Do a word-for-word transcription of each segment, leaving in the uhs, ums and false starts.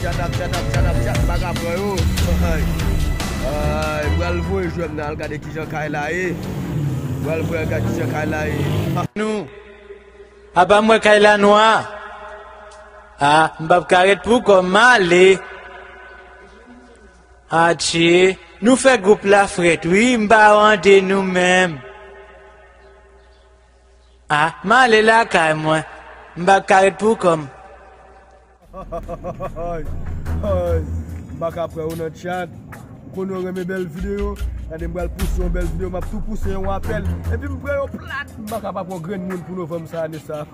Chat ap chat ap chat ap chat, m pa ka pran yo. Ay. Ay, m pral voye jwèt m nan al gade kijan kay la ye. M pral voye al gade kijan kay la ye. Nou. Apa m wè kay la nwa. A, m p ap ka ret pou kò m, m ale. Adje, nou fè gwoup la frèt wi, m pa rande nou menm. A, m ale lakay mwen. M p ap ka ret pou kò m. Ay, ay, m pa ka pran yo nan chat. M konnen yo renmen bèl videyo. Gade, m pral pouse yon bèl videyo, m ap tou pouse yon apèl. Epi m pran yo plat. M pa ka pa pran grenn moun pou novanm sa, ane sa.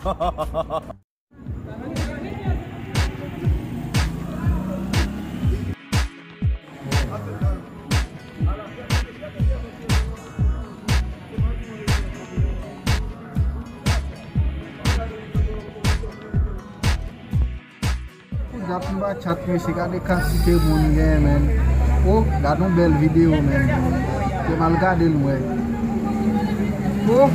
Gad m ba chat mesye, gade kantite moun gen, menn. O, gad yon bèl videyo, menn. Te m al gade l, mwen. O!